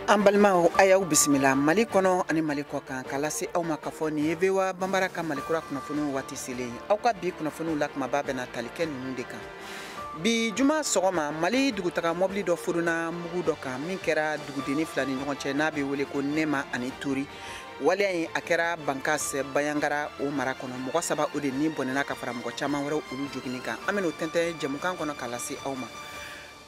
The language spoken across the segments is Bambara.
An balimaw, a y'aw bisimila Mali kɔnɔ ani Mali kɔ kan, k'a lase aw ma k'a fɔ nin ye VOA Banbara ka Malikura kunnafoniw waati selen. Aw ka bi kunnafoniw la, kumaba bɛna tali kɛ ninnu de kan. Bi juma sɔgɔma, Mali dugutaga mɔbili dɔ furuna mugu dɔ kan min kɛra dugudenni fila ni ɲɔgɔn cɛ, n'a bɛ wele ko Nɛma ani Tori. Waleya in, a kɛra Bankas Bayangara o mara kɔnɔ. Mɔgɔ saba o de ni bɔnɛna ka fara mɔgɔ caman wɛrɛw olu jogini kan. An bɛn'o tɛntɛn jɛmukan kɔnɔ k'a lase aw ma.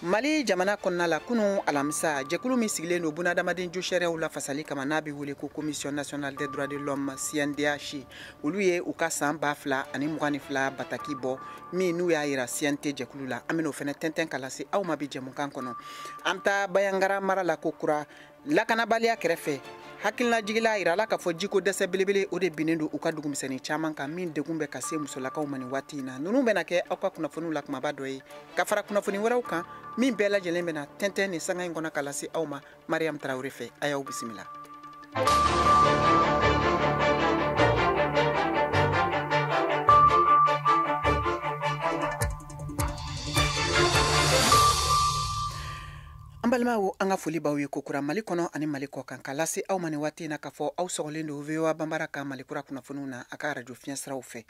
Mali jamana kɔnɔna la, kunun alamisa, jɛkulu min sigilen don bunadamaden josariyaw la fasali kama, n'a bɛ wele ko Commission nationale des droits de l'homme, CNDH, olu ye u ka san 2022 bataki bɔ min n'u y'a yira CNT jɛkulu la. An bɛn'o fɛnɛ tɛntɛn ka lase aw ma bi jɛmukan kɔnɔ. An bɛ taa Bayangara mara la ko kura. Lakanabaliya kɛrɛfɛ, hakililajigila yirala k'a fɔ jiko dɛsɛ belebele o de binnen don u ka dugumisɛnnin caman kan, min degun bɛ ka se musolakaw ma nin waati in na. Ninnu bɛna kɛ aw ka kunnafoniw la kumaba dɔ ye, ka fara kunnafoni wɛrɛw kan min bɛɛ lajɛlen bɛna tɛntɛn nin sanga in kɔnɔ ka lase aw ma Mariam Tarawele fɛ. A y'aw bisimila. An balimaw, an ka foli b'aw ye kokura Mali kɔnɔ ani Mali kɔ kan, ka lase aw ma nin waati in na k'a fɔ aw sɔgɔlen don VOA Banbara ka Malikura kunnafoniw na a ka arajo fiɲɛsiraw fɛ.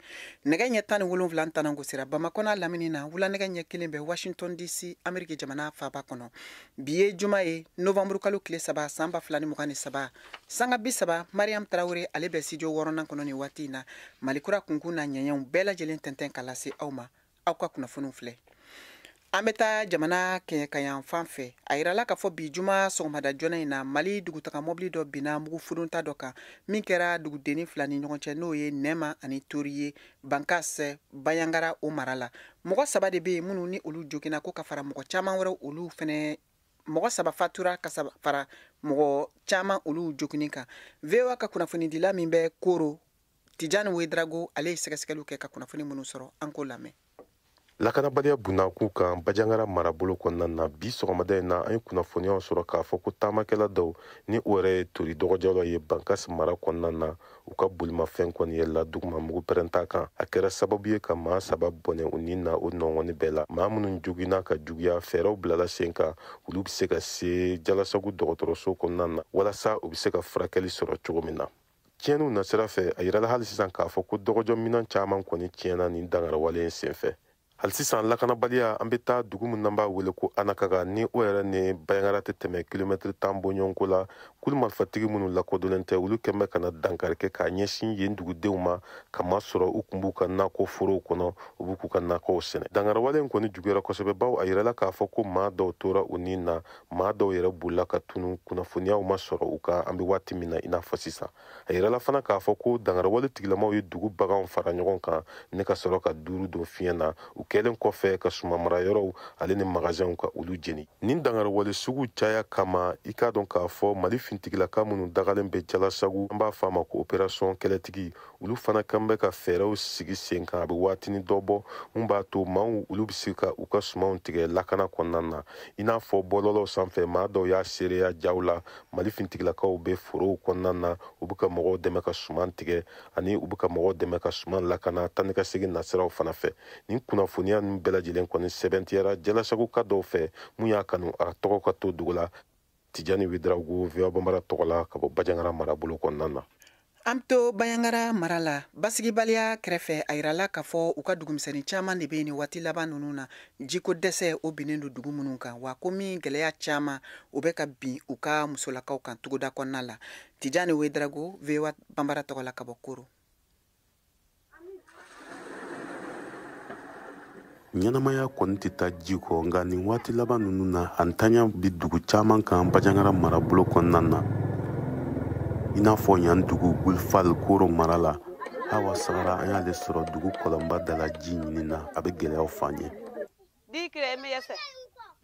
Nɛgɛ ɲɛ 17 tanan gosira Bamakɔ n'a lamini na, wula nɛgɛ ɲɛ 1 bɛ Washington DC, Ameriki jamana faaba kɔnɔ. Bi ye juma ye, novembre kalo tile 3, san 2023, sanga 30. Mariam Tarawele, ale bɛ studio wɔɔrɔnan kɔnɔ nin waati in na, Malikura kunkun na ɲɛɲɛw bɛɛ lajɛlen tɛntɛn ka lase aw ma. Aw ka kunnafoniw filɛ. An bɛ taa jamana kɛɲɛkayan fan fɛ. A yirala k'a fɔ bi juma sɔgɔmada joona in na, Mali dugutaga mɔbili dɔ binna mugu furunta dɔ kan min kɛra dugudenni fila ni ɲɔgɔn cɛ, n'o ye Nɛma ani Tori ye, Bankas Bayangara o mara la. Mɔgɔ saba de bɛ yen minnu ni olu joginna, ko ka fara mɔgɔ caman wɛrɛw olu fɛnɛ. Mɔgɔ saba fatura ka fara mɔgɔ caman olu jogini kan. VOA ka kunnafonidila min bɛ Koro, Tijani Wedrago, ale ye sɛgɛsɛgɛliw kɛ ka kunnafoni minnu sɔrɔ, an k'o lamɛn. Lakanabaliya bunakun kan Bajangara marabolo kɔnɔna na, bi sɔgɔmada in na, an ye kunnafoniyaw sɔrɔ k'a fɔ ko taamakɛla dɔw ni o yɛrɛ ye Tori dɔgɔjɔlaw ye Bankas mara kɔnɔna na, u ka bolimafɛn kɔni yɛlɛla duguma mugu pɛrɛnta kan. A kɛra sababu ye ka maa saba bɔnɛ u ni na o nɔngɔni bɛɛ la. Maa minnu joginna ka juguya, fɛɛrɛw bilala sen kan, olu bɛ se ka se Jalasagu dɔgɔtɔrɔso kɔnɔna na walasa u bɛ se ka furakɛli sɔrɔ cogo min na. Tiɲɛniw nasira fɛ, a yirala hali sisan k'a fɔ ko dɔgɔjɔ minan caman kɔni tiɲɛna nin dangarawale in senfɛ. Hali sisan lakanabaliya, an bɛ taa dugu min n'an b'a wele ko Anakaga, ni o yɛrɛ ni Bayangara tɛ tɛmɛ kilomɛtiri 10 bɔɲɔgɔnko la. Kulu marifatigi minnu lakodɔnnen tɛ, olu kɛn bɛ ka na dankari kɛ k'a ɲɛsin yen dugudenw ma, ka masɔrɔ u kun b'u ka nakɔ forow kɔnɔ, u b'u k'u ka nakɔw sɛnɛ. Dangarawale in kɔni juguyara kosɛbɛ, bawo a yirala k'a fɔ ko maa dɔw tora u ni na, maa dɔw yɛrɛ bolila ka tunu, kunnafoniyaw ma sɔrɔ u kan an bɛ waati min na i n'a fɔ sisan. A yirala fana k'a fɔ ko dangarawale tigilamaw ye dugu baganw fara ɲɔgɔn kan ne ka sɔrɔ ka duuru don fiɲɛ na, u kɛlen kɔfɛ ka sumamarayɔrɔw ale ni magasinw ka olu jeni. Nin dangarawale sugu caya kama, i k'a dɔn k'a fɔ Mali fintigilaka minnu dagalen bɛ Jalasagu, an b'a fɔ a ma ko opération kɛlɛtigi, olu fana kan bɛ ka fɛɛrɛw sigi sen kan a bɛ waatini dɔ bɔ, mun b'a to maaw olu bɛ se ka u ka sumanw tigɛ lakana kɔnɔna na. I n'a fɔ bɔlɔlɔw sanfɛ, maa dɔw y'a seereya jaw la, Mali fintigilakaw bɛ forow kɔnɔna na, u bɛ ka mɔgɔw dɛmɛ ka suman tigɛ ani u bɛ ka mɔgɔw dɛmɛ ka suman lakana taa ni ka segin nasiraw fana fɛ. Nin kunnafoniya ninnu bɛɛ lajɛlen kɔni sɛbɛntiyara Jalasaguka dɔw fɛ mun y'a kanu a tɔgɔ ka to dugu la. Tijani Wedrago, VOA Banbara tɔgɔ la, ka bɔ Bajangara marabolo kɔnɔna na. An bɛ to Bayangara mara la. Basigibaliya kɛrɛfɛ, a yirala k'a fɔ u ka dugumisɛnnin caman de bɛ yen nin waati laban ninnu na, jiko dɛsɛ o binnen don dugu minnu kan, wa ko min gɛlɛya caman o bɛ ka bin u ka musolakaw kan togoda kɔnɔna la. Tijani Wedrago, VOA Banbara tɔgɔ la, ka bɔ Koro. Ɲɛnamaya kɔni tɛ taa ji kɔ, nka nin waati laban ninnu na, a ntanya bɛ dugu caman kan Bajangara marabolo kɔnɔna na, i n'a fɔ yan dugu Gulfal, Koro mara la. Hawa Sagara, an y'ale sɔrɔ dugu kɔlɔnba da la ji ɲini na. A bɛ gɛlɛyaw f'an ye. I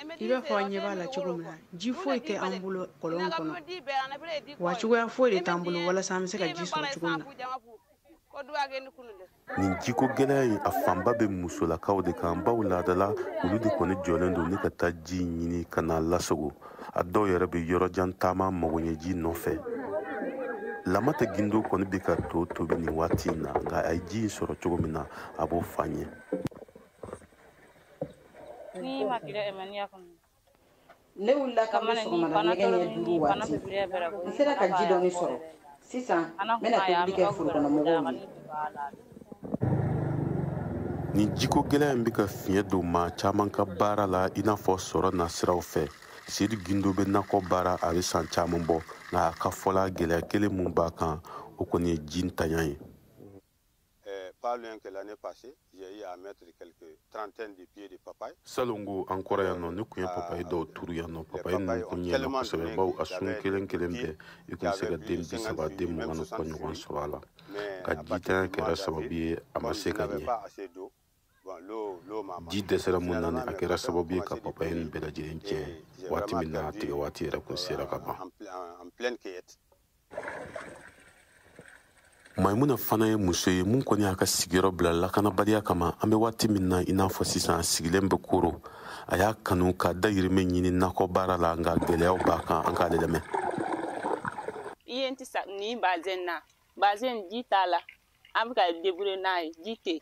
b'a fɔ an ɲɛ b'a la cogo min na, ji foyi tɛ an bolo kɔlɔn kɔnɔ, wa cogoya foyi de t'an bolo walasa an bɛ se ka ji sɔrɔ cogo min na. Nin jiko gɛlɛya in, a fanba bɛ musolakaw de kan, baw laadala olu de kɔni jɔlen don ne ka taa ji ɲini ka na lasago. A dɔw yɛrɛ bɛ yɔrɔjan taama magoɲɛji nɔfɛ. Lamata Gindo kɔni bɛ ka to tobi nin waati in na, nka a ye ji in sɔrɔ cogo min na, a b'o f'an ye. Ne wulila kabini sɔgɔmada nɛgɛ ɲɛ 5 waati. N sera ka ji dɔɔni sɔrɔ. Sisan, n bɛna tobili kɛ forokɔnɔmɔgɔw ye. Nin jiko gɛlɛya in bɛ ka fiɲɛ don maa caman ka baara la, i n'a fɔ sɔrɔ nasiraw fɛ. Seyidu Gindo bɛ nakɔ baara, a bɛ san caman bɔ, nka a ka fɔ la, gɛlɛya kelen mun b'a kan, o kɔni ye ji ntanya ye. Pas loin que l'année passée, j'ai eu à mettre quelques trentaines de pieds de papaye. Salongo an kɔrɔ yan nɔ, ne kun ye papaye dɔw turu yan nɔ. Papaye ninnu kun ɲɛna kosɛbɛ, bawo a sun kelen kelen bɛɛ, i kun bɛ se ka den 30, den 20 ni kɔ ɲɔgɔn sɔrɔ a la. Nka jitanya kɛra sababu ye, a ma se ka ɲɛ. Ji dɛsɛra mun na, a kɛra sababu ye ka papaye ninnu bɛɛ lajɛlen tiɲɛ waati min na tigɛ waati yɛrɛ kun sera ka ban. Maimuna fana ye muso ye mun kɔni y'a ka sigiyɔrɔ bila lakanabaliya kama. An bɛ waati min na, i n'a fɔ sisan, a sigilen bɛ Koro. A y'a kanu ka dayirimɛ ɲini nakɔ baara la, nka gɛlɛyaw b'a kan. An k'ale lamɛn. I ye n tɛ sa nin bazɛn na, bazɛn ji t'a la, an bɛ ka débrouiller n'a ye, ji tɛ yen.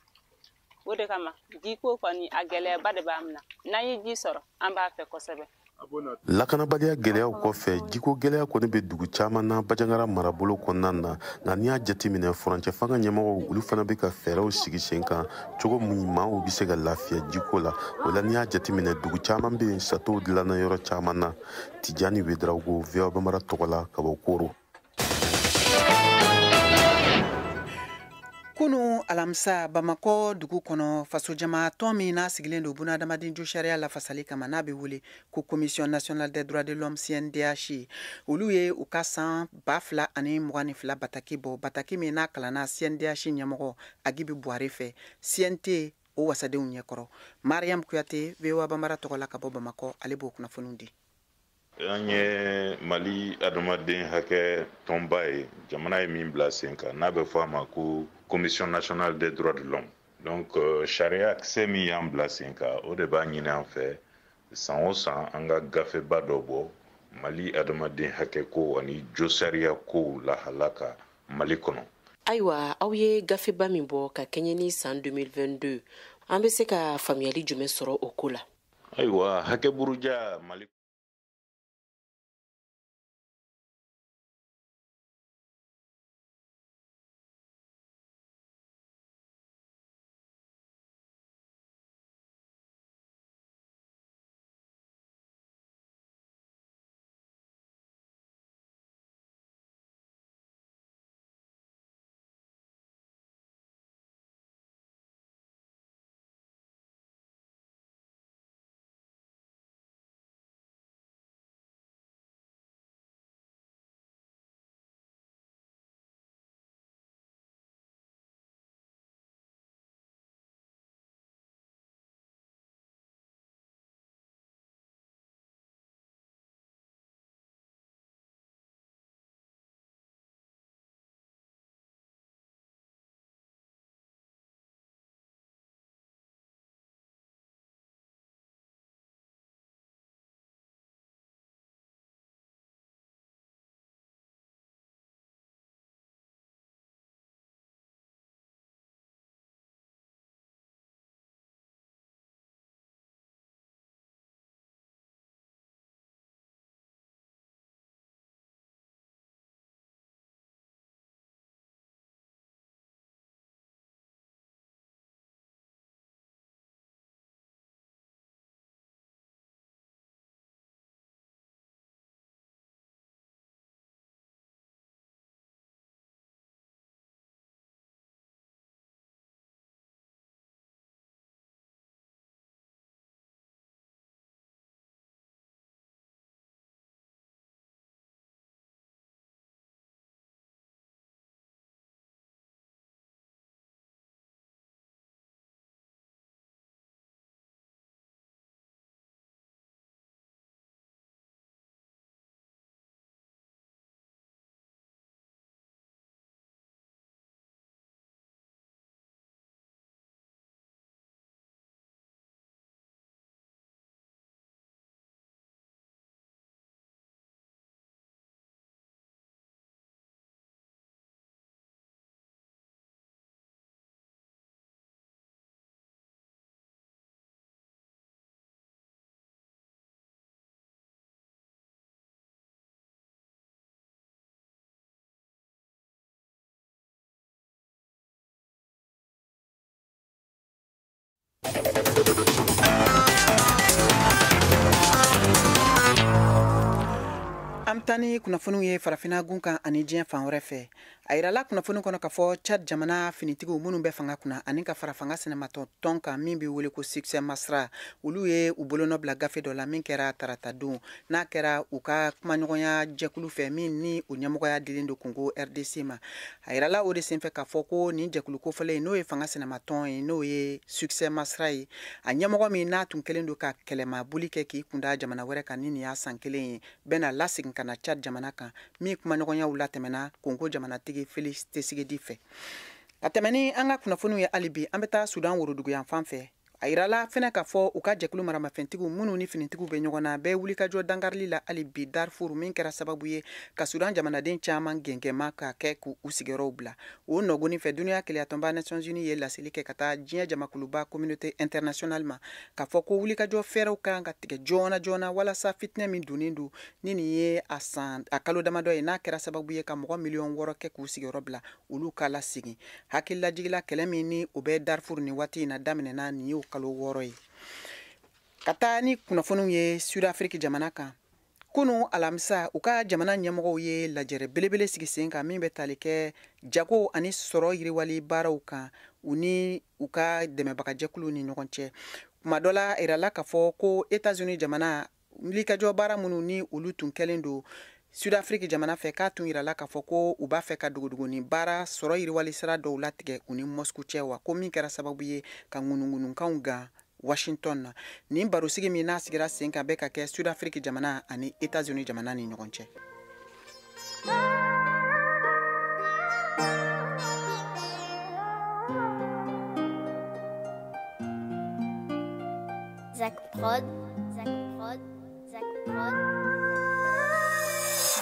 O de kama jiko kɔni a gɛlɛyaba de b'an na. N'an ye ji sɔrɔ, an b'a fɛ kosɛbɛ. Lakanabaliya gɛlɛyaw kɔfɛ, jiko gɛlɛya kɔni bɛ dugu caman na Bajangara marabolo kɔnɔna na. Nka n'i y'a jateminɛ, furancɛ fanga ɲɛmɔgɔw, olu fana bɛ ka fɛɛrɛw sigi sen kan cogo min maaw bɛ se ka lafiya jiko la. O la, n'i y'a jateminɛ, dugu caman bɛ yen, satow dilanna yɔrɔ caman na. Tijani Wedraogo, VOA Bambara tɔgɔ la, ka bɔ Koro. Kunu alamisa, Bamakɔ dugu kɔnɔ, fasojama tɔn min n'a sigilen don bunadamaden jo sariya lafasali kama, n'a bɛ wele ko Commission nationale des droits de l'homme, CNDH, olu ye u ka san 2022 bataki bɔ, bataki min n'a kalanna CNDH ɲɛmɔgɔ Agibi Buware fɛ CNT o wasadenw ɲɛkɔrɔ. Mariam Kuyate, VOA Bambara tɔgɔ la ka bɔ Bamakɔ, ale b'o kunnafoniw di. An ye Mali adamaden hakɛ tɔnba ye, jamana ye min bila sen kan, n'a bɛ fɔ a ma ko Commission nationale des droits de l'homme. Donc sariya kisɛ min y'an bila sen kan, o de b'a ɲini an fɛ san o san an ka gafeba dɔ bɔ Mali adamaden hakɛ ko ani josariya kow lahala kan Mali kɔnɔ. Ayiwa, aw ye gafeba min bɔ ka kɛɲɛ ni san 2022, an bɛ se ka faamuyali jumɛn sɔrɔ o ko la? Ayiwa, hakɛ buruja Mali An bɛ taa ni kunnafoniw ye farafinna gun kan ani diɲɛ fan wɛrɛ fɛ. A yirala kunnafoni kɔnɔ k'a fɔ Tchad jamana finitigiw minnu bɛ fanga kunna ani ka fara fanga sinamatɔ tɔn kan min bɛ wele ko Succès Masra, olu ye u bolonɔ bila gafe dɔ la min kɛra tarata don, n'a kɛra u ka kumaɲɔgɔnya jɛkulu fɛ min ni o ɲɛmɔgɔya dilen don Congo RDC ma. A yirala o de senfɛ k'a fɔ ko nin jɛkulu kofɔlen n'o ye fanga sinamatɔn ye, n'o ye Succès Masra ye, a ɲɛmɔgɔ min n'a tun kɛlen don ka kɛlɛmaboli kɛ k'i kunda jamana wɛrɛ kan ni nin y'a san kelen ye, bɛna lasegin ka na Tchad jamana kan min kumaɲɔgɔnyaw latɛmɛna Congo jamanatigi Félix Tshisekedi fɛ. Ka tɛmɛ ni an ka kunnafoniw ye hali bi, an bɛ taa Sudan woroduguyanfan fɛ. A yirala fɛnɛ k'a fɔ u ka jɛkulu maramafɛntigiw minnu ni finitigiw bɛ ɲɔgɔn na bɛɛ wulikajɔ dankarili la hali bi Darfur, min kɛra sababu ye ka Sudan jamanaden caman gɛngɛma ka kɛ k'u sigiyɔrɔw bila. O nɔgɔni fɛ, dunuya kelenyatɔnba Nations Unies ye laseli kɛ ka taa diɲɛ jamakuluba communauté internationale ma k'a fɔ ko wulikajɔ fɛɛrɛw kan ka tigɛ joona joona walasa fitinɛ min donnen don ni nin ye a san a kalo damadɔ ye, n'a kɛra sababu ye ka mɔgɔ 6 miliyɔn kɛ k'u sigiyɔrɔ bila, olu ka lasegin. Hakililajigila, kɛlɛ min ni o bɛ Darfur nin waati in na daminɛna nin y'o kalo 6 ye. Ka taa ni kunnafoniw ye Sud-Afrique jamana kan, kunu alamisa, u ka jamana ɲɛmɔgɔw ye lajɛrɛ belebele sigi sen kan min bɛ tali kɛ jago ani sɔrɔ yiriwali baaraw kan u ni u ka dɛmɛbagajɛkuluw ni ɲɔgɔn cɛ. Kuma dɔ la, a yirala k'a fɔ ko Etats-Unis jamana wulikajɔ baara minnu ni olu tun kɛlen don Sud-Afrique jamana fɛ, k'a tun yirala k'a fɔ ko u b'a fɛ ka dogodogoni baara sɔrɔ yiriwali sira dɔw latigɛ u ni Moscou cɛ, wa ko min kɛra sababu ye ka ŋunuŋunukanw gan Washington na. Nin barosigi min n'a sigira sen kan bɛ ka kɛ Sud-Afrique jamana ani Etats-Unis jamana ni ɲɔgɔn cɛ. Zach Prod, Zach Prod, Zach Prod.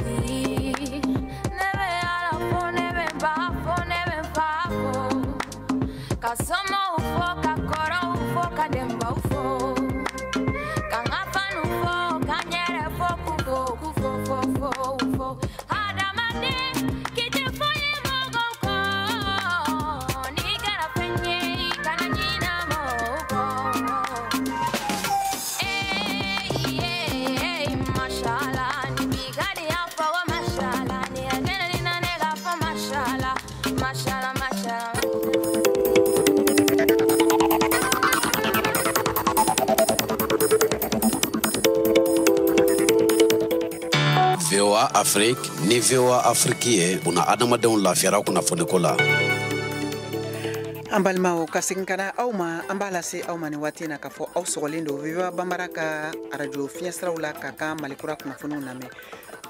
Ne bɛ Ala fo, ne bɛ ba fo, ne bɛ fa fo, ka somɔgɔw fo, ka kɔrɔw fo, ka denbaw fo, ka n ka fanu fo, ka n yɛrɛ fo, k'u fo, k'u fo fo fo fo. Hadamaden k'i tɛ foyi mɔgɔw kɔ, n'i kɛra fɛn ye, i kana ɲinɛ mɔgɔw kɔ. Ee mashala, ni bi ka di yan fɔ ko mashala, ni ye kɛnɛ ni na ne ka fɔ mashala, mashala mashala. VOA Afrique ni VOA Afrique ye buna adamadenw lafiyara kunnafoniko la. An balimaw, ka segin ka na aw ma, an b'a lase aw ma ni waati na k'a fɔ aw sɔgɔlen don VOA Banbara ka arajo fiɲɛsiraw la ka kan Malikura kunnafoniw lamɛn.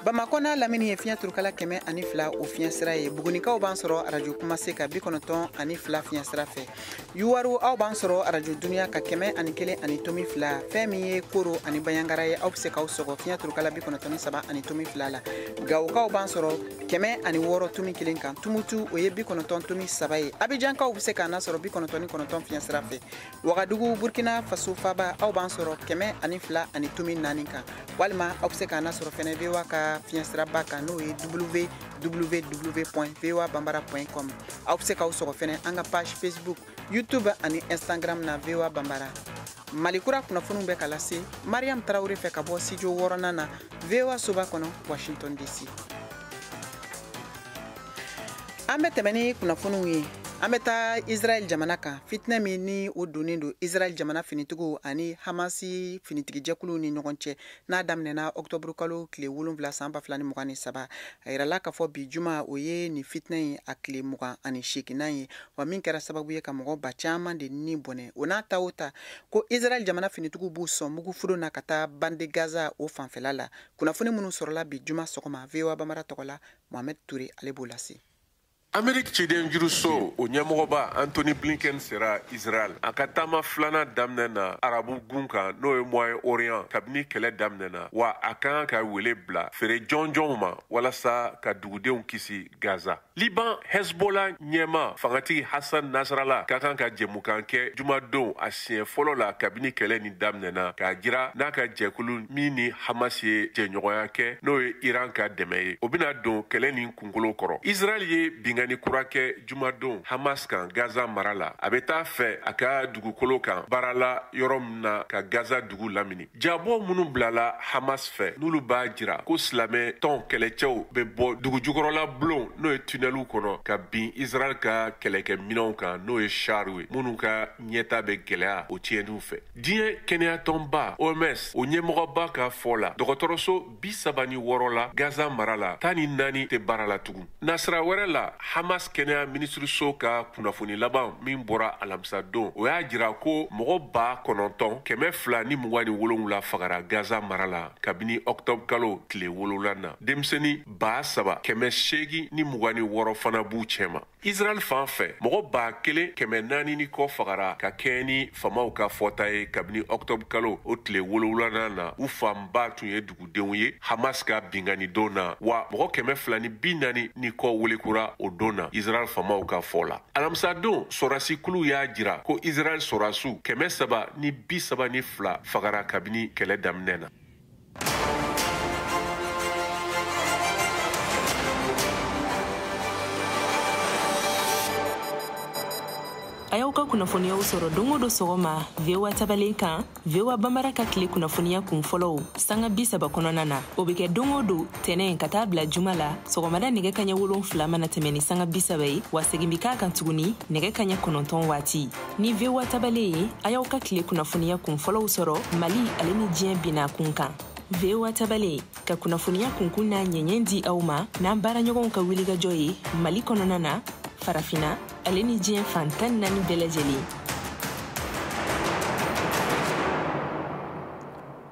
Bamakɔ n'a lamini ye fiɲɛ turukala 102 o fiɲɛsira ye. Bugunikaw b'an sɔrɔ arajo Kumase ka 92 fiɲɛsira fɛ. Yuwaru, aw b'an sɔrɔ arajo Duniya ka 101.2. Fɛn min ye Koro ani Bayangara ye, aw bɛ se k'aw sɔgɔ fiɲɛ turukala 93.2 la. Gawokaw b'an sɔrɔ 106.1 kan. Tumutu, o ye 90.3 ye. Abijankaw bɛ se k'an lasɔrɔ 99 fiɲɛsira fɛ. Wagadugu, Burkina Faso faba, aw b'an sɔrɔ 102.4 kan, walima aw bɛ se k'an lasɔrɔ fɛnɛ VOA ka fiɲɛsiraba kan, n'o ye www.voabambara.com. Aw bɛ se k'aw sɔgɔ fɛnɛ an ka page Facebook, YouTube ani Instagram na, VOA Banbara. Malikura kunnafoniw bɛ ka lase Mariam Tarawele fɛ ka bɔ studio wɔɔrɔnan na, VOA soba kɔnɔ, Washington DC. An bɛ tɛmɛ ni kunnafoniw ye. An bɛ taa Israɛl jamana kan. Fitinɛ min ni o donnen don Israɛl jamana finitigiw ani Hamasi finitigijɛkuluw ni ɲɔgɔn cɛ, n'a daminɛna ɔkutɔburu kalo tile 7 san 2023, a yirala k'a fɔ bi juma, o ye nin fitinɛ in a tile 28nan ye, wa min kɛra sababu ye ka mɔgɔ ba caman de ni bɔnɛ. O n'a ta o ta, ko Israɛl jamana finitigiw b'u sɔn muguforo na ka taa bande Gaza o fanfɛla la. Kunnafoni minnu sɔrɔla bi juma sɔgɔma, VOA Bamara tɔgɔ la, Mohamed Touré, ale b'o lase. Ameriki ciden juruso o ɲɛmɔgɔba Antony Blinken sera Israel, a ka taama filanan daminɛ na arabu gun kan, n'o ye Moyen Orient, kabini kɛlɛ daminɛna, wa a ka kan ka wele bila feere jɔnjɔnw ma walasa ka dugudenw kisi Gaza. Liban Hezbollah ɲɛma fangatigi Hassan Nasrallah ka kan ka jɛmukan kɛ jumadon a siɲɛ fɔlɔ la kabini kɛlɛ nin daminɛna, k'a jira n'a ka jɛkulu min ni Hamas ye jɛɲɔgɔnya kɛ, n'o ye Iran ka dɛmɛ ye, o bɛna don kɛlɛ nin kunkolo kɔrɔ. Israël ye binkanni kura kɛ jumadon Hamas kan Gaza mara la. A bɛ taa fɛ a ka dugukolo kan baarala yɔrɔ min na ka Gaza dugu lamini. Jabɔ minnu bilala Hamas fɛ, n'olu b'a jira ko silamɛ tɔn kɛlɛcɛw bɛ bɔ dugu jukɔrɔla bulon, n'o ye tunneliw kɔnɔ, ka bin Israël ka kɛlɛkɛminɛnw kan, n'o ye chariw ye minnu ka ɲɛta bɛ gɛlɛya o tiɲɛniw fɛ. Diɲɛ kɛnɛyatɔnba OMS, o ɲɛmɔgɔba ka fɔ la, dɔgɔtɔrɔso 36 la Gaza mara la, 14 tɛ baara la tugun. Nasira wɛrɛ la, Hamas kɛnɛya minisiriso ka kunnafoni laban min bɔra alamisa don, o y'a jira ko mɔgɔ 9227 fagara Gaza mara la kabini octobre kalo tile 7 na. Denmisɛnnin 3826 fana b'u cɛma. Israël fan fɛ, mɔgɔ 1400 ni kɔ fagara ka kɛɲɛ ni famaw ka fɔta ye kabini octobre kalo o tile 7 na. U fanba tun ye dugudenw ye Hamas ka binkanni don na, wa mɔgɔ 240 ni kɔ welekura o don na, Israël famaw ka fɔ la. Alamisa don, sɔrɔdasikulu y'a jira ko Israël sɔrɔdasiw 332 fagara kabini kɛlɛ daminɛ na. A y'aw ka kunnafoniyaw sɔrɔ don o don sɔgɔma VOA tabalen kan, VOA Bambara ka tile kunnafoniya kun fɔlɔw sanga 30 kɔnɔna na. O bɛ kɛ don o don tɛnɛn ka taa bila juma la sɔgɔmada nɛgɛ kaɲɛ 7 mana tɛmɛ ni sanga 30 ye, wa segin bɛ k'a kan tuguni nɛgɛ kaɲɛ 9 waati. Ni VOA tabalen ye, a y'aw ka tile kunnafoniya kun fɔlɔw sɔrɔ Mali ale ni diɲɛ binna kun kan. VOA tabalen ka kunnafoniya kunkun n'a ɲɛɲɛ di aw ma n'an baaraɲɔgɔnw ka wulikajɔ ye Mali kɔnɔna na, Farafina ale ni diɲɛ fan 14 bɛɛ lajɛlen.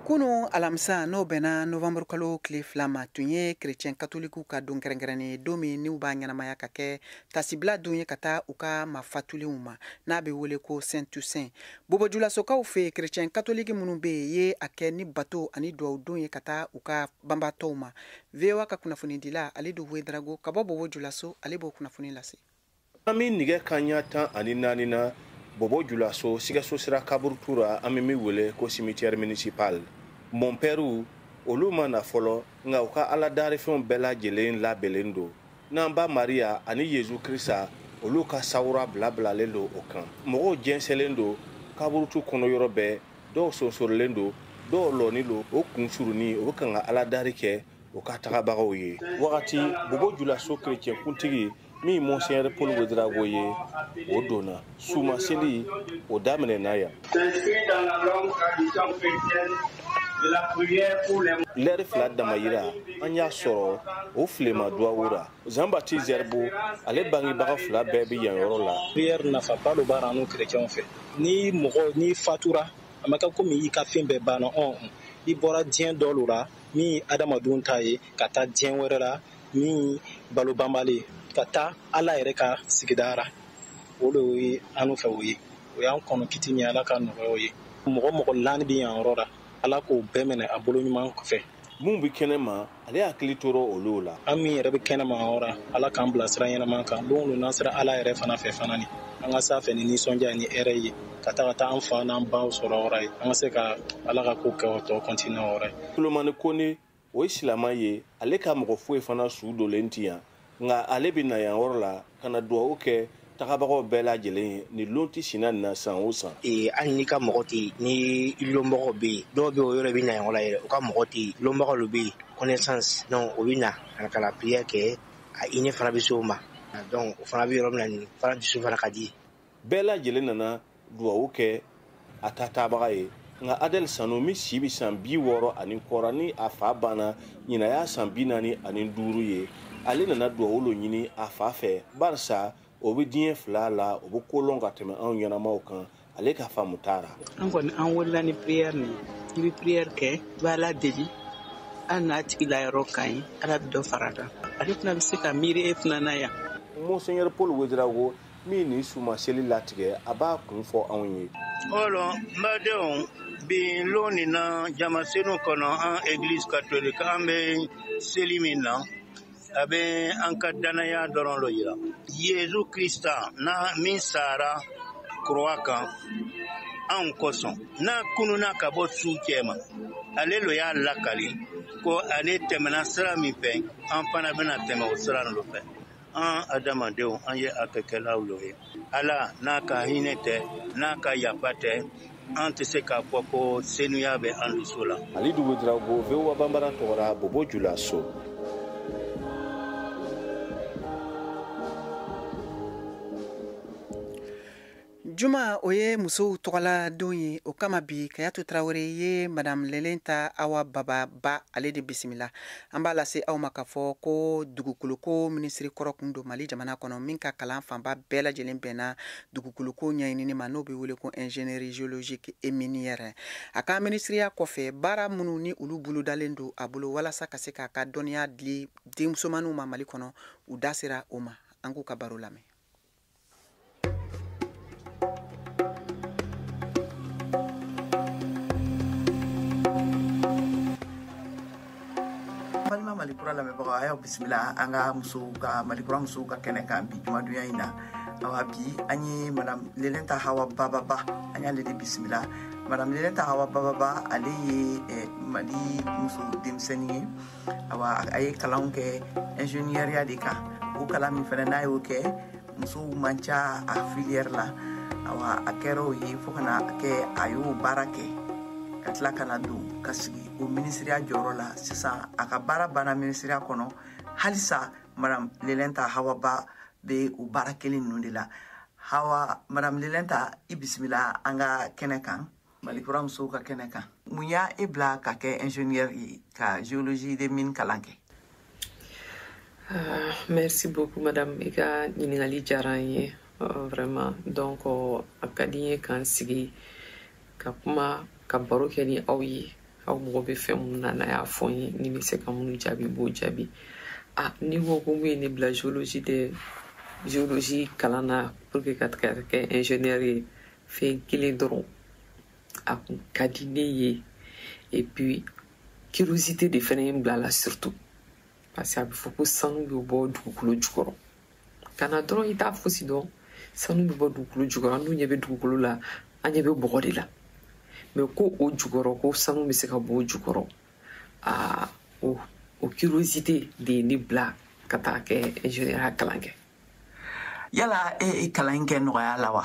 Kunu alamisa, n'o bɛnna novembre kalo tile 2 ma, tun ye chrétien katolikiw ka don kɛrɛnkɛrɛnnen ye, don min n'u b'a ɲɛnamaya ka kɛ tasibila don ye ka taa u ka mafatulenw ma, n'a bɛ wele ko Saint Toussaint. Bobojulasokaw fɛ yen, chrétien katoliki minnu bɛ yen ye a kɛ ni bato ani duwawu don ye ka taa u ka banbatɔw ma. VOA ka kunnafonidila Alidu Ouédraogo ka bɔ Bobojulaso, ale b'o kunnafoni lase. An bɛ nɛgɛ kanɲɛ 14 na Bobo Julaso Sikaso sira kaburutu la, an bɛ min wele ko cimetière municipal. Mɔnpɛriw olu ma na fɔlɔ, nka u ka ala darifɛnw bɛɛ lajɛlen labɛnnen don. N'an ba Mariya ani Yezu Krista, olu ka sawura bilabilalen don o kan. Mɔgɔw jɛnsɛnlen don kaburutu kɔnɔ yɔrɔ bɛɛ, dɔw sonsorolen don, dɔw lɔni don, o kun surunni o bɛ kan ka ala dari kɛ o ka tagabagaw ye. Wagati Bobo Julaso chrétien kuntigi min Monseigneur Paul Ouédraogo ye, o donna sumaseli o daminɛna yan. Lɛri 2 damayira an y'a sɔrɔ o filema duwawu ra. Jean Baptiste Zerbo, ale bangebaga 2 bɛɛ bɛ yan yɔrɔ la. Prière nafaba lo b'an n'u chrétiens fɛ. Ni mɔgɔ ni fatura, a ma kɛ komi i ka fɛn bɛɛ banna, i bɔra diɲɛ dɔ lo la min ye adamadenw ta ye ka taa diɲɛ wɛrɛ la min balo banbali, ka taa Ala yɛrɛ ka sigida ra. O de ye an fɛ o ye. O y'an kɔnɔ kiti min Ala ka nɔgɔya o ye. Mɔgɔ mɔgɔ lani bɛ yan yɔrɔ la, Ala k'o bɛɛ minɛ a bolo ɲuman kɔfɛ. Mun bɛ kɛnɛ ma, ale hakili tora olu la. An min yɛrɛ bɛ kɛnɛ ma yɔrɔ la, Ala k'an bila sira ɲɛnama kan. Don o don n'an sera Ala yɛrɛ fana fɛ fana ni an ka s'a fɛ ni nisɔndiya ni hɛrɛ ye, ka taa ka taa an fa n'an baw sɔrɔ yɔrɔ ye, an ka se ka Ala ka ko kɛ o tɔ continuer yɔrɔ ye. Solomani Kone, o ye silamɛ ye, ale ka mɔgɔ foyi fana su dolen ti yan, nka ale bɛ na yan yɔrɔ la ka na duwawu kɛ tagabagaw bɛɛ lajɛlen ye ni lon tɛ sina nin na san o san. Hali n'i ka mɔgɔ tɛ yen, ni lɔnbagaw bɛ yen, dɔw bɛ yen o yɛrɛ bɛ na yan yɔrɔ la yɛrɛ, u ka mɔgɔ tɛ yen, lɔnbagaw de bɛ yen, connaissance, donc o bɛ na ka na prière kɛ, a hinɛ fana bɛ se o ma, donc o fana bɛ yɔrɔ min na nin fana dusu fana ka di. Bɛɛ lajɛlen nana duwawu kɛ a ta taabaga ye, nka Adel Sanu min si bɛ san 60 ni kɔ ni a fa banna ɲinan y'a san 45 ye, ale nana duwawu lo ɲini a fa fɛ, barisa o bɛ diɲɛ fila la, o bɛ kolɔn ka tɛmɛ anw ɲɛnamaw kan, ale ka faamu t'a ra. An kɔni an wolola ni prière nin ye, i bɛ prière kɛ, i bɛ Ala deli, hali n'a tigi la yɔrɔ ka ɲi, Ala bɛ dɔ fara a kan, ale fana bɛ se ka miiri e fana na yan. Monseigneur Paul Ouédraogo min nin sumaseli latigɛ, a b'a kun fɔ anw ye. Ɔlɔ n badenw, bi lon nin na jamasenu kɔnɔ, an église catholique, an bɛ seli min na, A bɛ an ka dannaya dɔrɔn lo yira. Yezu Krista n'a min sara croix kan anw kosɔn, n'a kununa ka bɔ su cɛma, ale lo y'a lakali ko ale tɛmɛna sira min fɛ, an fana bɛna tɛmɛ o sira lo fɛ. An adamadenw, an ye hakɛkɛlaw lo ye. Ala n'a ka hinɛ tɛ, n'a ka yafa tɛ, an tɛ se k'a fɔ ko senuya bɛ an dusu la. Alidu Ouédraogo, VOA Bambara tɔgɔra Bobo Julaso. Juma, o ye musow tɔgɔla don ye. O kama bi, Kayatu Tarawele ye Madame Lelenta Awa Baba Ba, ale de bisimila. An b'a lase aw ma k'a fɔ ko dugukoloko minisiri kɔrɔ kun don Mali jamana kɔnɔ, min ka kalan fanba bɛɛ lajɛlen bɛnna dugukoloko ɲɛɲinini ma, n'o bɛ wele ko ingénierie géologique et minière. A ka minisiriya kɔfɛ, baara minnu ni olu bolodalen don a bolo walasa ka se k'a ka dɔnniya di denmusomaninw ma Mali kɔnɔ, u da sera o ma. An k'u ka baro lamɛn. Balima Malikura lamɛnbagaw, a y'aw bisimila an ka musow ka Malikura musow ka kɛnɛ kan bi jumadonya in na. Awa, bi an ye Madame Lelenta Hawa Bababa, an y'ale de bisimila. Madame Lelenta Hawa Bababa, ale ye Mali muso denmisɛnnin ye. Awa, a ye kalanw kɛ ingénieuriya de kan. O kalan min fɛnɛ n'a y'o kɛ, musow man ca a filière la. Awa, a kɛra o ye fo ka na kɛ a y'o baara kɛ, ka tila ka na don ka sigi o minisiriya jɔyɔrɔ la. Sisan a ka baara banna minisiriya kɔnɔ, halisa Madame Lelenta Hawa Ba bɛ o baara kelen ninnu de la. Hawa, Madame Lelenta, i bisimila an ka kɛnɛ kan, Malikura musow ka kɛnɛ kan. Mun y'a e bila ka kɛ ingénieur ye, ka géologie de mine kalan kɛ? Merci beaucoup, madame. I ka ɲininkali diyara n ye vraiment. Donc a ka di n ye k'an sigi ka kuma, ka baro kɛ ni aw ye. Aw mago bɛ fɛn mun na, n'a y'a fɔ n ye, ni bɛ se ka minnu jaabi, n b'o jaabi. Ah, n'i ko ko mun ye ne bila géologie de géologie kalan na pour que ka kɛ ingénieur ye, fɛn kelen dɔrɔn, a kun ka di ne ye. Et puis curiosité de fɛnɛ ye n bila la, surtout parce que a bɛ fɔ ko sanu bɛ bɔ dugukolo jukɔrɔ. Ka na dɔrɔn, i t'a fosi dɔn, sanu bɛ bɔ dugukolo jukɔrɔ. An dun ɲɛ bɛ dugukolo la, an ɲɛ bɛ bɔgɔ de la, mais ko o jukɔrɔ, ko sanu bɛ se ka bɔ o jukɔrɔ. Aa, o curiosité de ye ne bila ka taa kɛ ingénieur kalan kɛ. Yala e ye kalan in kɛ nɔgɔya la wa?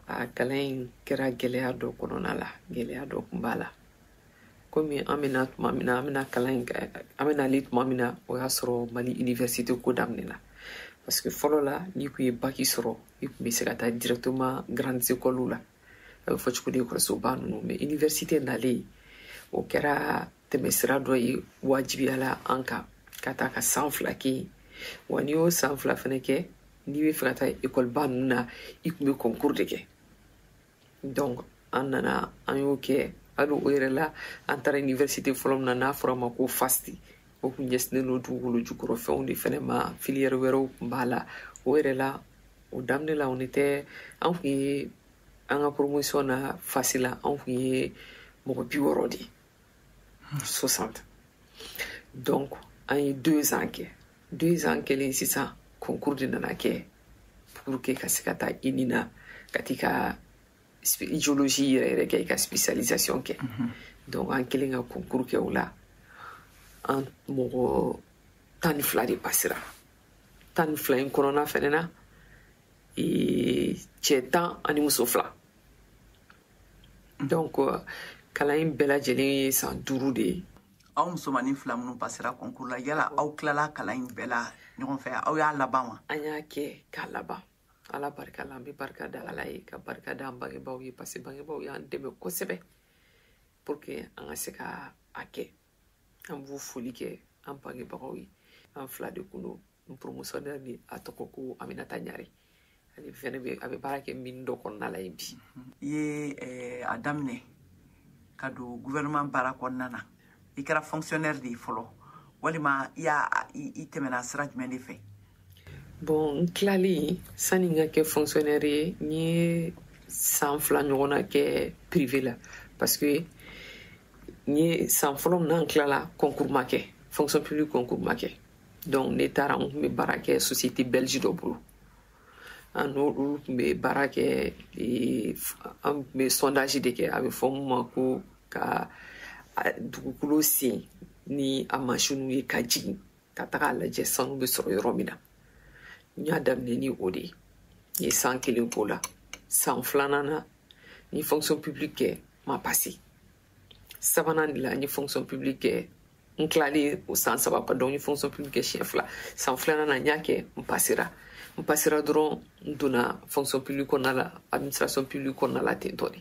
A kalan in kɛra gɛlɛya dɔ kɔnɔna la, gɛlɛya dɔ kun b'a la. Komi an bɛna tuma min na, an bɛna kalan in kɛ, an bɛna ale tuma min na, o y'a sɔrɔ Mali université ko daminɛna. Parce que fɔlɔ la, n'i kun ye bac sɔrɔ, i kun bɛ se ka taa directement grandes écoles la, a bɛ fɔ cogo di, ekɔlisoba ninnu. Mais université nalen, o kɛra tɛmɛsira dɔ ye wajibiya la an kan ka taa ka san 2 kɛ yen. Wa n'i y'o san 2 fɛnɛ kɛ, n'i bɛ fɛ ka taa ekɔliba ninnu na, i kun bɛ concours de kɛ. Donc an nana, an y'o kɛ. Hali o yɛrɛ la, an taara université fɔlɔ min na, n'a fɔra a ma ko FASTI, o kun ɲɛsinnen don dugukolo jukɔrɔ fɛnw de fɛnɛ ma, filière wɛrɛw kun b'a la. O yɛrɛ la, o daminɛ la, on était, an kun ye an ka promotion na FASI la, an kun ye mɔgɔ 60 de ye, 60. Donc an ye 2 ans kɛ. 2 ans kɛlen sisan, concours de nana kɛ pour que ka se ka taa INI na, ka t'i ka géologie yɛrɛ yɛrɛ kɛ, i ka spécialisation kɛ. Donc an kɛlen ka concours kɛ o la, an mɔgɔ 12 de passera. 12 in kɔnɔna fɛnɛ na, cɛ 10 ani muso 2. Donc kalan in bɛɛ lajɛlen ye san 5 de ye. Aw musomanin 2 minnu passera concours la, yala aw tilala kalan in bɛɛ la ɲɔgɔn fɛ, aw y'a laban wa? An y'a kɛ k'a laban, Ala barika la. An bɛ barika da Ala ye, ka barika da an bangebaaw ye, parce que bangebaaw y'an dɛmɛ kosɛbɛ pour que an ka se ka a kɛ. An b'u foli kɛ, an bangebagaw ye. An 2 de kun don. N promotionnaire ni a tɔgɔ ko Aminata Ɲare, ale fɛnɛ bɛ, a bɛ baara kɛ mine dɔ kɔnɔna la yen bi. I ye a daminɛ ka don gouvernement baara kɔnɔna na, i kɛra fonctionnaire de ye fɔlɔ, walima i y'a i tɛmɛna sira jumɛn de fɛ? Bon, n tilalen, sani n ka kɛ fonctionnaire ye, n ye san 2 ɲɔgɔnna kɛ privé la. Parce que n ye san fɔlɔ min na, n tilala, concours ma kɛ, fonction publique concours ma kɛ. Donc ne taara, n tun bɛ baara kɛ société belge dɔ bolo. An n'olu tun bɛ baara kɛ, an tun bɛ sondage de kɛ, a bɛ fɔ mun ma ko ka dugukolo sen ni a mansinw ye ka jigin ka taga a lajɛ sanu bɛ sɔrɔ yɔrɔ min na. N y'a daminɛ ni o de ye. N ye san 1 k'o la. San 2nan na, n ye fonction publique kɛ, ma passé. Sabanan de la, n ye fonction publique kɛ. N tilalen o san 3 kan, donc n ye fonction publique kɛ siɲɛ 2. San 2nan na, n y'a kɛ, n passera. N passera dɔrɔn, n donna fonction publique kɔnɔna la, administration publique kɔnɔna la ten tɔ de.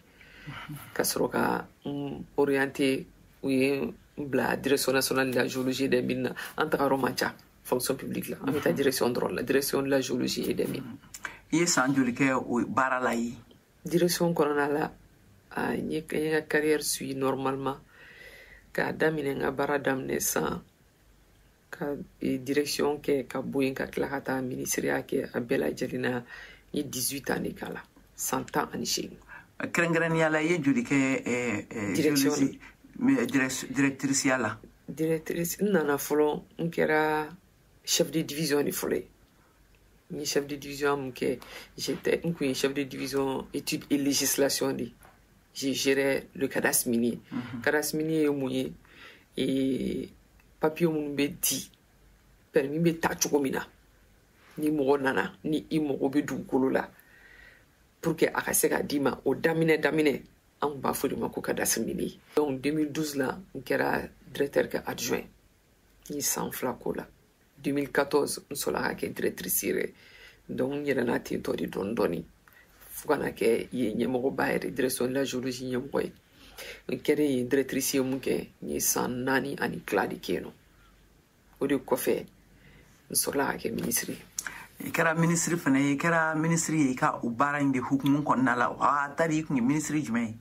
Ka sɔrɔ ka n orienté, u ye n bila direction nationale de la géologie et des mines na. An taga yɔrɔ man ca fonction publique la, an bɛ taa direction dɔrɔn la, direction de la géologie et des mines. I ye san joli kɛ o baara la yen? Direction kɔnɔna la, n ye ka carrière suit normalement. K'a daminɛ, n ka baara daminɛ san ka direction kɛ, ka bɔ yen ka tila ka taa ministériya kɛ, a bɛɛ lajɛlen na n ye 18 ans de k'a la, san 18. Kɛrɛnkɛrɛnnenya la, i ye joli kɛ direction directrice la? Directrice, n nana fɔlɔ, n kɛra chef de division de fɔlɔ ye. N ye chef de division mun kɛ, j'étais, n kun ye chef de division études et législation de. J'ai géré le cadastre minier. Cadastre minier ye mun ye? Et papier minnu bɛ di, permis bɛ ta cogo min na, ni mɔgɔ nana ni i mago bɛ dugukolo la, pour que a ka se ka d'i ma, o daminɛ daminɛ, an kun b'a fɔ de ma ko cadastre minier. Donc 2012 la, n kɛra directeur kɛ adjoint. N ye san 2 k'o la. 2014, n sɔrɔla ka kɛ directrice yɛrɛ. Donc n yɛlɛnna ten tɔ de dɔɔni dɔɔni fo ka na kɛ yen ɲɛmɔgɔba yɛrɛ, direction de la géologie ɲɛmɔgɔ ye. N kɛlen yen directrice ye mun kɛ, n ye san 4 ani tila de kɛ yen nɔ. O de kɔfɛ, n sɔrɔla ka kɛ ministre ye. I kɛra ministre fana ye, i kɛra ministre ye i ka o baara in de hukumu kɔnɔna la. A tari i kun ye ministre jumɛn ye?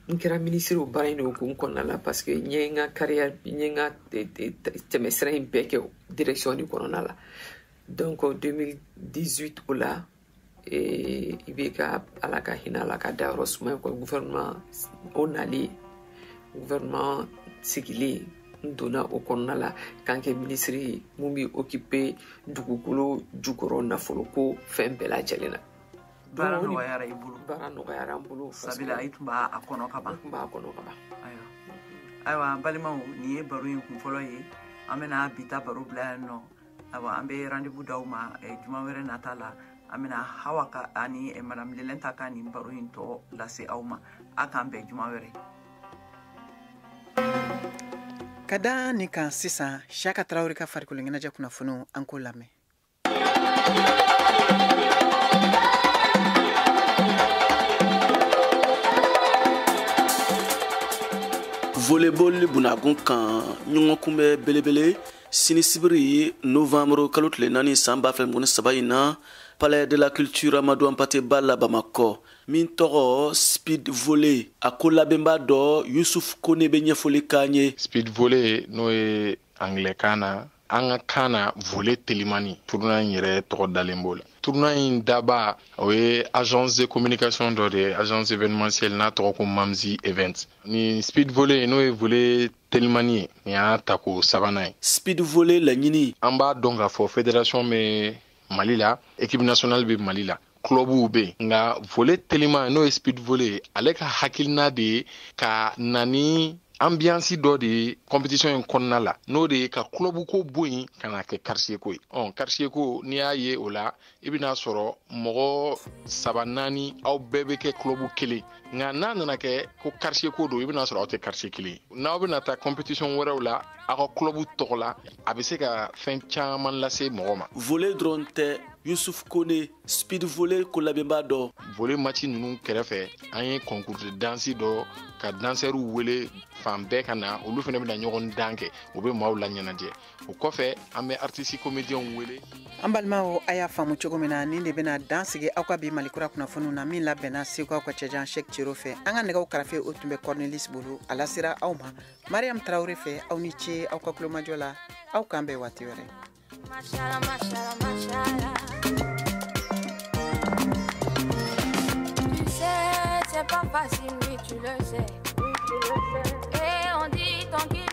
N kɛra ministre o baara in de hukumu kɔnɔna la, parce que n ye n ka carrière, n ye n ka tɛmɛsira in bɛɛ kɛ direction de kɔnɔna la. Donc 2018 o la, i bɛ ka Ala ka hinɛ, Ala ka dayɔrɔ suma kɔ, gouvernement o nalen, gouvernement sigilen, n donna o kɔnɔna la k'an kɛ ministre ye mun bɛ occuper dugukolo jukɔrɔ nafoloko fɛn bɛɛ lajɛlen na. Baara nɔgɔyara i bolo? Baara nɔgɔyara n bolo. Sabula i tun b'a kɔnɔ ka ban. N tun b'a kɔnɔ ka ban. Ayiwa, an balimaw, nin ye baro in kun fɔlɔ ye. An bɛna bi ta baro bila yan nɔ. Ayiwa, an bɛ rendez-vous d'aw ma juma wɛrɛ nata la. An bɛna Hawa ka ani madame Lelenta ka nin baro in tɔ lase aw ma. A k'an bɛn juma wɛrɛ. Ka da nin kan sisan, Siyaka Tarawele ka farikolo ɲɛnajɛ kunnafoniw, an k'o lamɛn. Volleyball bunagun kan, ɲɔgɔn kunbɛ belebele sini sibiri novembre kalo tile 4 san 2023 in na, Palais de la Culture Amadou Hampâté Bâ la Bamakɔ, min tɔgɔ Speed Volley. A ko labɛnba dɔ Yusuf Kone bɛ ɲɛfɔli k'an ye. Speed Volley n'o ye anglais kan na, an ka kan na volley telimani, tournoi in yɛrɛ tɔgɔ dalen b'o la. Tournoi in daba o ye agence de communication dɔ de ye, agence événementielle n'a tɔgɔ ko Mamzi Events. Ni Speed Volley n'o ye volley telimani ye, nin y'a tako 3nan ye. Speed Volley laɲini, an b'a dɔn k'a fɔ fédération bɛ Mali la, équipe nationale bɛ Mali la, clubw bɛ yen, nka volley teliman n'o ye speed volley, ale ka hakilina de ye ka na ni ambiance dɔ de ye compétition in kɔnɔna la, n'o de ye ka club ko bɔ yen ka na kɛ quartier ko ye. Quartier ko, n'i y'a ye o la, i bɛna sɔrɔ mɔgɔ 3 4 aw bɛɛ bɛ kɛ club kelen, nka n'a nana kɛ ko quartier ko don, i bɛna sɔrɔ aw tɛ quartier kelen ye. N'aw bɛna taa compétition wɛrɛw la aw ka club tɔgɔ la, a bɛ se ka fɛn caman lase mɔgɔ ma. Volley dɔrɔn tɛ, Yusuf Kone, Speed Volley ko labɛnba dɔ. Volley match ninnu kɛrɛfɛ, an ye concours de danse dɔ ka danseurs wele fan bɛɛ ka na, olu fana bɛna ɲɔgɔn dan kɛ, u bɛ maaw laɲɛnajɛ. O kɔfɛ, an bɛ artiste comédien wele. An balimaw, a y'a faamu cogo min na, nin de bɛna dan sigi aw ka bi Malikura kunnafoniw na, min labɛnna Segu aw ka cɛjan Cheick Cero fɛ. An ka nɛgɛw karafe o tun bɛ Cornelis bolo, a lasera aw ma Mariam Tarawele fɛ. Aw ni ce aw ka kulomajɔ la, aw k'an bɛn waati wɛrɛ. Mashallah, mashallah, mashallah. Tu sais, c'est pas facile, oui, tu le sais. Oui, tu le sais. Et on dit tant qu'il